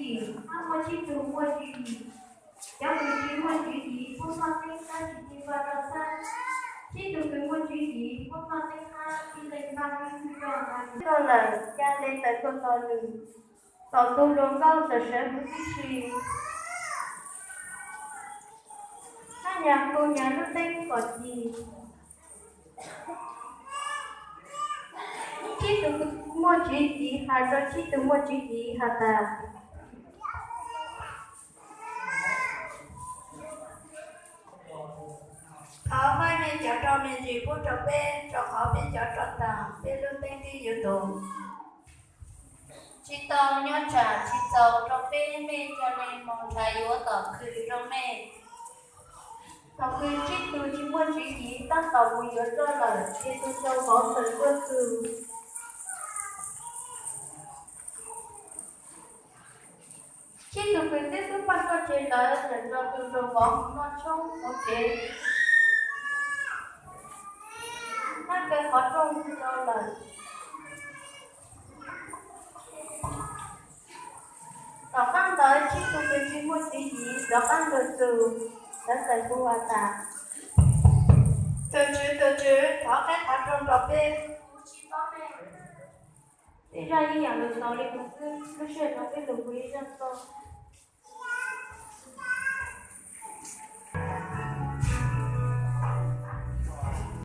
Tsis muaj tsib tug muaj tswv yim, cov kws tsis muaj tswv yim pub noj teeb qab tsis txij vaj rau xab. Tsib tug kws muaj tswv yim pub noj teeb qab tib leeg npaj ib tug roj na. Tuaj lawm, ca le tawm tuaj tos nws. Tom tu hluas nkauj txawm sawv huv tib si. Hab nyas hu nyas lub teeb kom ci. Tsib tug muaj tswv yim hais rau tsib tug muaj tswv yim has tas, thov muab nej cov roj me ntsis pub rau peb, rau qhov peb cov roj tag, peb lub teeb twb yuav tuag. Tsis tau nyob tsam tsis txaus rau peb, mej ca le moog nrhav yuav tom khw rau mej. Tom khw tsib tug tsis muaj tswv yim tab tom mus yuav roj lawm, ces tus rau vauv txawm tuaj txug. Tsib tug kws twb xub paj roj tseg lawm txawm nrog tus rau vauv mus noj tshoob hauv tsev. Naj kawg qhov rooj rau lawm. Tom qab ntawd tsib tug kws tsis muaj tswv yim rov qab lug txug, lawv txawm hu has tas, Tus tswv, tus tswv, thov qab qhov rooj rau peb, kuv tsis paub mej. Tej zaj ib yam lug xaus li no xwb, lub sij hawm no peb lug hu ib zaj txuj.